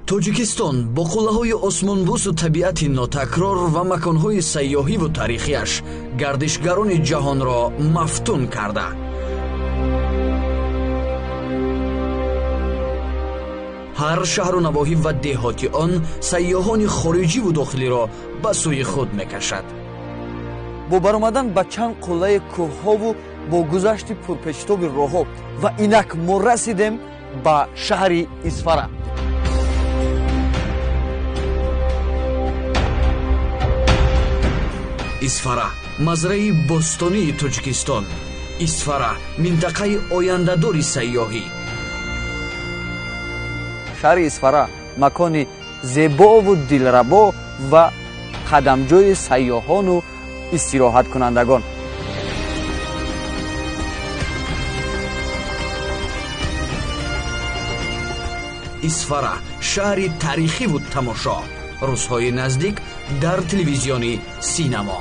Тоҷикистон бо қуллаҳои осмонбӯсу табиати нотакрор ва маконҳои сайёҳиву таърихиаш гардишгарони ҷаҳонро мафтун карда. Ҳар шаҳру навоҳӣ ва деҳоти он сайёҳони хориҷиву дохилиро ба сӯи худ мекашад. Бо баромадан ба чанд қуллаи кӯҳҳову бо гузашти пурпечитоби роҳҳо ва инак мо расидем ба шаҳри Исфара. Исфара мазраи бостонии Тоҷикистон. Исфара минтақаи ояндадори сайёҳӣ. Шаҳри Исфара макони зебову дилрабо ва қадамҷои сайёҳону истироҳаткунандагон. Исфара шаҳри таърихиву тамошо. Рӯзҳои наздик дар телевизиони Синамо.